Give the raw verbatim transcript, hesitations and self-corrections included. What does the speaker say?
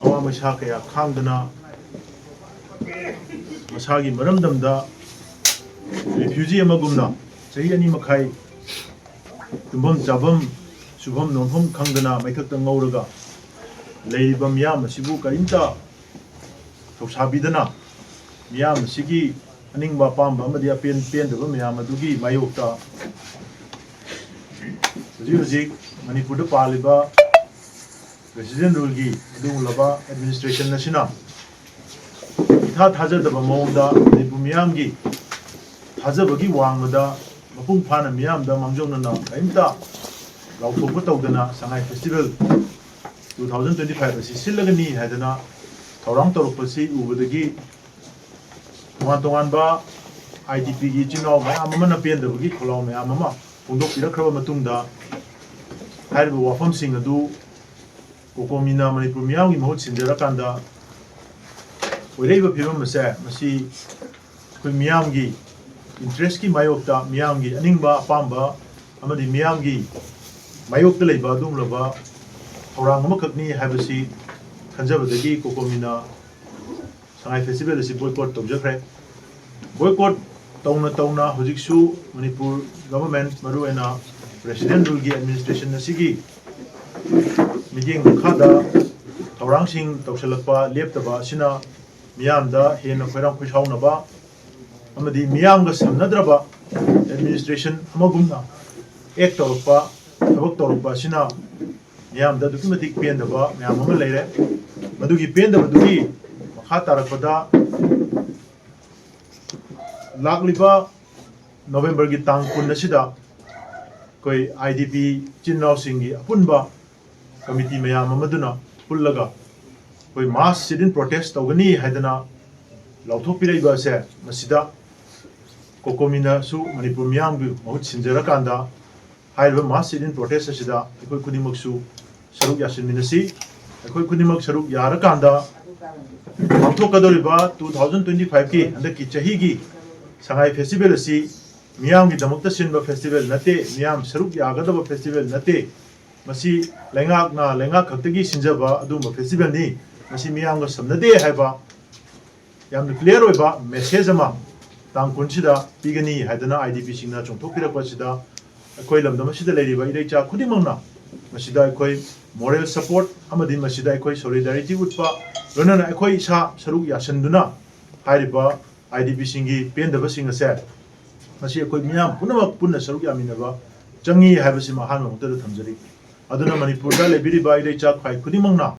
ꯑꯋꯥ ꯃꯩꯁꯥ ꯀꯌꯥ ꯈꯥꯡꯗꯅ ꯃꯁꯥꯒꯤ ꯃꯔꯝꯗꯝꯗ refugee ꯑꯃꯒꯨꯝꯅ ꯆꯍꯤ ꯑꯅꯤ ꯃꯈꯥꯏ ꯇꯨꯝꯐꯝ ꯆꯥꯐꯝ ꯁꯨꯐꯝ ꯅꯣꯝꯐꯝ ꯈꯪꯗꯅ ꯃꯩꯊꯛꯇ ꯉꯧꯔꯒ ꯂꯩꯔꯤꯕ ꯃꯤꯌꯥꯝ ꯑꯁꯤꯕꯨ ꯀꯔꯤꯝꯇ ꯊꯧꯁꯥꯕꯤꯗꯅ ꯃꯤꯌꯥꯝ ꯑꯁꯤꯒꯤ ꯑꯅꯤꯡꯕ ꯑꯄꯥꯝꯕ ꯑꯃꯗꯤ ꯑꯄꯦꯟ ꯄꯦꯟꯗꯕ ꯃꯌꯥꯝ ꯑꯗꯨꯒꯤ ꯃꯥꯌꯣꯛꯇ ꯍꯧꯖꯤꯛ ꯍꯧꯖꯤꯛ ꯃꯅꯤꯄꯨꯔꯗ ꯄꯥꯜꯂꯤꯕ President Ruleꯒꯤ ꯑꯗꯨꯒꯨꯝꯂꯕ administration ꯑꯁꯤꯅ ꯏꯊꯥ ꯊꯥꯖꯗꯕ ꯃꯑꯣꯡꯗ ꯃꯅꯤꯄꯨꯔ ꯃꯤꯌꯥꯝꯒꯤ ꯊꯥꯖꯕꯒꯤ ꯋꯥꯡꯃꯗ ꯃꯄꯨꯡ ꯐꯥꯅ ꯃꯤꯌꯥꯝꯗ ꯃꯥꯡꯖꯧꯅꯅ ꯀꯔꯤꯝꯇ ꯂꯥꯎꯊꯣꯛꯄ ꯇꯧꯗꯅ Sangai Festival two thousand twenty five ꯑꯁꯤ ꯁꯤꯜꯂꯒꯅꯤ ꯍꯥꯏꯗꯅ ꯊꯧꯔꯥꯡ ꯇꯧꯔꯛꯄꯁꯤ ꯎꯕꯗꯒꯤ ꯇꯣꯉꯥꯟ ꯇꯣꯉꯥꯟꯕ IDPꯒꯤ ꯏꯆꯤꯟ ꯏꯅꯥꯎ ꯃꯌꯥꯝ ꯑꯃꯅ ꯄꯦꯟꯗꯕꯒꯤ ꯈꯣꯜꯂꯥꯎ ꯃꯌꯥꯝ ꯑꯃ ꯐꯣꯡꯗꯣꯛꯄꯤꯔꯛꯈ꯭ꯔꯕ ꯃꯇꯨꯡꯗ ꯍꯥꯏꯔꯤꯕ ꯋꯥꯐꯝꯁꯤꯡ ꯑꯗꯨ COCOMIꯅ ꯃꯅꯤꯄꯨꯔ ꯃꯤꯌꯥꯝꯒꯤ ꯃꯍꯨꯠ ꯁꯤꯟꯖꯔꯀꯥꯟꯗ ꯑꯣꯏꯔꯛꯏꯕ ꯐꯤꯕꯝ ꯑꯁꯦ ꯃꯁꯤ ꯑꯩꯈꯣꯏ ꯃꯤꯌꯥꯝꯒꯤ interestꯀꯤ ꯃꯥꯌꯣꯛꯇ ꯃꯤꯌꯥꯝꯒꯤ ꯑꯅꯤꯡꯕ ꯑꯄꯥꯝꯕ ꯑꯃꯗꯤ ꯃꯤꯌꯥꯝꯒꯤ ꯃꯥꯌꯣꯛꯇ ꯂꯩꯕ ꯑꯗꯨꯒꯨꯝꯂꯕ ꯊꯧꯔꯥꯡ ꯑꯃꯈꯛꯅꯤ ꯍꯥꯏꯕꯁꯤ ꯈꯟꯖꯕꯗꯒꯤ COCOMIꯅ Sangai Festival ꯑꯁꯤ boycott ꯇꯧꯖꯈ꯭ꯔꯦ꯫ Boycott ꯇꯧꯅ ꯇꯧꯅ ꯍꯧꯖꯤꯛꯁꯨ ꯃꯅꯤꯄꯨꯔ government, ꯃꯔꯨꯑꯣꯏꯅ President Ruleꯒꯤ administration ꯑꯁꯤꯒꯤ ꯃꯤꯠꯌꯦꯡ ꯃꯈꯥꯗ ꯊꯧꯔꯥꯡꯁꯤꯡ ꯇꯧꯁꯤꯜꯂꯛꯄ ꯂꯦꯞꯇꯕ ꯑꯁꯤꯅ ꯃꯤꯌꯥꯝꯗ ꯍꯦꯟꯅ ꯈꯣꯏꯔꯥꯡ ꯈꯣꯏꯁꯥꯎꯅꯕ ꯑꯃꯗꯤ ꯃꯤꯌꯥꯝꯒ ꯁꯝꯅꯗ꯭ꯔꯕ administration ꯑꯃꯒꯨꯝꯅ act ꯇꯧꯔꯛꯄ, ꯊꯕꯛ ꯇꯧꯔꯛꯄ ꯑꯁꯤꯅ ꯃꯤꯌꯥꯝꯗ ꯑꯗꯨꯛꯀꯤ ꯃꯇꯤꯛ ꯄꯦꯟꯗꯕ ꯃꯌꯥꯝ ꯑꯃ ꯂꯩꯔꯦ꯫ ꯃꯗꯨꯒꯤ ꯄꯦꯟꯗꯕꯗꯨꯒꯤ ꯃꯈꯥ ꯇꯥꯔꯛꯄꯗ ꯂꯥꯛꯂꯤꯕ Novemberꯒꯤ ꯇꯥꯡ ꯀꯨꯟ ꯑꯁꯤꯗ ꯑꯩꯈꯣꯏ IDP ꯏꯆꯤꯟ ꯏꯅꯥꯎꯁꯤꯡꯒꯤ ꯑꯄꯨꯟꯕ committee ꯃꯌꯥꯝ ꯑꯃꯗꯨꯅ ꯄꯨꯜꯂꯒ ꯑꯩꯈꯣꯏ mass sit-in protest ꯇꯧꯒꯅꯤ ꯍꯥꯏꯗꯅ ꯂꯥꯎꯊꯣꯛꯄꯤꯔꯛꯏꯕ ꯑꯁꯦ, ꯃꯁꯤꯗ COCOMIꯅꯁꯨ ꯃꯅꯤꯄꯨꯔ ꯃꯤꯌꯥꯝꯒꯤ ꯃꯍꯨꯠ ꯁꯤꯟꯖꯔꯀꯥꯟꯗ ꯍꯥꯏꯔꯤꯕ mass sit-in protest ꯑꯁꯤꯗ ꯑꯩꯈꯣꯏ ꯈꯨꯗꯤꯡꯃꯛꯁꯨ ꯁꯔꯨꯛ ꯌꯥꯁꯤꯟꯃꯤꯟꯅꯁꯤ꯫ ꯑꯩꯈꯣꯏ ꯈꯨꯗꯤꯡꯃꯛ ꯁꯔꯨꯛ ꯌꯥꯔꯀꯥꯟꯗ ꯄꯥꯡꯊꯣꯛꯀꯗꯧꯔꯤꯕ two thousand twenty fiveꯀꯤ ꯍꯟꯗꯛꯀꯤ ꯆꯍꯤꯒꯤ Sangai Festival ꯑꯁꯤ ꯃꯤꯌꯥꯝꯒꯤꯗꯃꯛꯇ ꯁꯤꯟꯕ festival ꯅꯠꯇꯦ, ꯃꯤꯌꯥꯝ ꯁꯔꯨꯛ ꯌꯥꯒꯗꯕ festival ꯅꯠꯇꯦ꯫ ꯃꯁꯤ ꯂꯩꯉꯥꯛꯅ ꯂꯩꯉꯥꯛ ꯈꯛꯇꯒꯤ ꯁꯤꯟꯖꯕ ꯑꯗꯨꯒꯨꯝꯕ festivalꯅꯤ꯫ ꯃꯁꯤ ꯃꯤꯌꯥꯝꯒ ꯁꯝꯅꯗꯦ ꯍꯥꯏꯕ ꯌꯥꯝꯅ clear ꯑꯣꯏꯕ message ꯑꯃ ꯇꯥꯡ ꯀꯨꯟꯁꯤꯗ ꯄꯤꯒꯅꯤ ꯍꯥꯏꯗꯨꯅ I D P ꯁꯤꯡꯅ ꯆꯣꯡꯊꯣꯛꯄꯤꯔꯛꯄ ꯑꯁꯤꯗ ꯑꯩꯈꯣꯏ ꯂꯝꯗꯝ ꯑꯁꯤꯗ ꯂꯩꯔꯤꯕ ꯏꯔꯩꯆꯥ ꯈꯨꯗꯤꯡꯃꯛꯅ ꯃꯁꯤꯗ ꯑꯩꯈꯣꯏ moral support ꯑꯃꯗꯤ ꯃꯁꯤꯗ ꯑꯩꯈꯣꯏ solidarity ꯎꯠꯄ, ꯂꯣꯏꯅꯅ ꯑꯩꯈꯣꯏ ꯏꯁꯥ ꯁꯔꯨꯛ ꯌꯥꯁꯤꯟꯗꯨꯅ ꯍꯥꯏꯔꯤꯕ I D P ꯁꯤꯡꯒꯤ ꯄꯦꯟꯗꯕꯁꯤꯡ ꯑꯁꯦ ꯉꯁꯤ ꯑꯩꯈꯣꯏ ꯃꯤꯌꯥꯝ ꯄꯨꯝꯅꯃꯛ ꯄꯨꯟꯅ ꯁꯔꯨꯛ ꯌꯥꯃꯤꯟꯅꯕ ꯆꯪꯉꯤ ꯍꯥꯏꯕꯁꯤꯃ ꯑꯍꯥꯟꯕ ꯃꯛꯇꯗ ꯊꯝꯖꯔꯤ꯫ ꯑꯗꯨꯅ ꯃꯅꯤꯄꯨꯔꯗ ꯂꯩꯕꯤꯔꯤꯕ ꯏꯔꯩꯆꯥ ꯈ꯭ꯋꯥꯏ ꯈꯨꯗꯤꯡꯃꯛꯅ